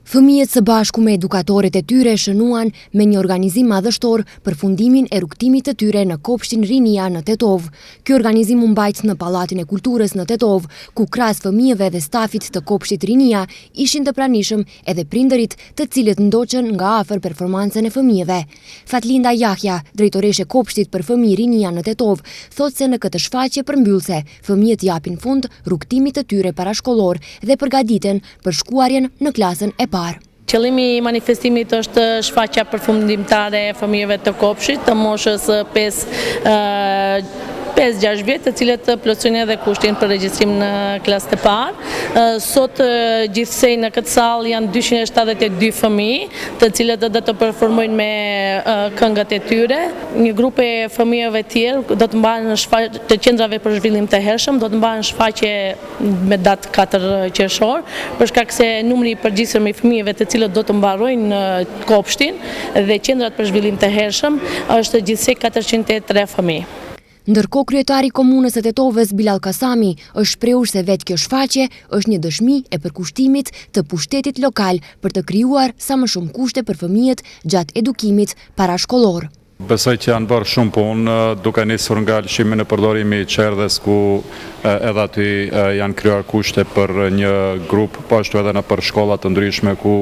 Fëmijët së bashku me edukatorët e tyre shënuan me një organizim madhështor përfundimin e rrugëtimit të tyre në kopshtin Rinia në Tetovë. Ky organizim u mbajt në Pallatin e Kulturës në Tetovë, ku krahas fëmijëve dhe stafit të kopshtit Rinia ishin të pranishëm edhe prindërit, të cilët ndoqën nga afër performancën e fëmijëve. Fatlinda Jahja, drejtoreshë e kopshtit për fëmijë Rinia në Tetovë, thotë se në këtë shfaqje përmbyllëse, fëmijët i japin fund rrugëtimit të tyre parashkollor dhe përgatiten për shkuarjen në klasën e parë. Qëllimi i manifestimit është shfaqja përfundimtare e fëmijëve të kopshit të moshës 5 5-6 vjet, të cilët plotësojnë edhe kushtin për regjistrim në klasë të parë. Sot gjithsej në këtë sallë janë 272 fëmijë, të cilët do të performojnë me këngët e tyre. Një grup e fëmijëve tjerë do të mbahen në shfaqje të qendrave për zhvillim të hershëm, do të mbahen shfaqje me datë 4 qershor, për shkak se numri i përgjithshëm i fëmijëve të cilët do të mbarojnë kopshtin dhe qendrat për zhvillim të hershëm është gjithsej 403 fëmijë. Ndërkohë kryetari i Komunës së Tetovës, Bilall Kasami, është shprehur se vetë kjo shfaqje është një dëshmi e përkushtimit të pushtetit lokal për të krijuar sa më shumë kushte për fëmijët gjatë edukimit parashkollor. Besoj që janë bërë shumë punë, duke nisur nga lëshimi në përdorim i çerdhes ku edhe aty janë krijuar kushte për një grup, po ashtu edhe nëpër shkolla të ndryshme ku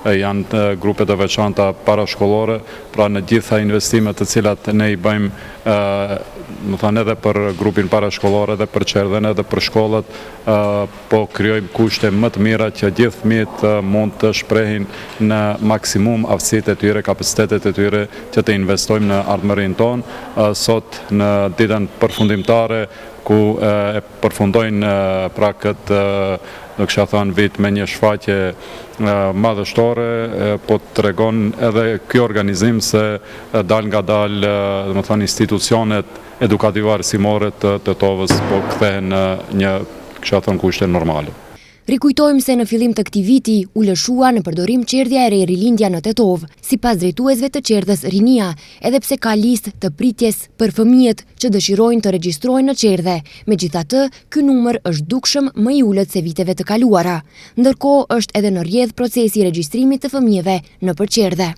janë grupe të veçanta parashkollore, pra në gjitha investimet të cilat ne i bëjmë, domethënë edhe për grupin parashkollor, edhe për çerdhen, edhe për shkollat, po krijojmë kushte më të mira që gjithë fëmijët mund të shprehin në maksimum aftësitë e tyre, kapacitetet e tyre që të investojmë në ardhmërinë tonë. Sot në ditën përfundimtare ku e përfundojnë pra këtë do kisha thënë vit me një shfaqje madhështore, po tregon edhe ky organizim se dalëngadalë, domethënë institucionet edukativo-arsimore të Tetovës po kthehen në një, kisha thënë, kushte normale. Rikujtojmë se në fillim të këtij viti u lëshua në përdorim çerdhja e re Rilindja në Tetovë, sipas drejtuesve të çerdhes Rinia, edhe pse ka listë të pritjes për fëmijët që dëshirojnë të regjistrohen në çerdhe, megjithatë ky numër është dukshëm më i ulët se viteve të kaluara. Ndërkohë është edhe në rrjedhë procesi i regjistrimit të fëmijëve nëpër çerdhe.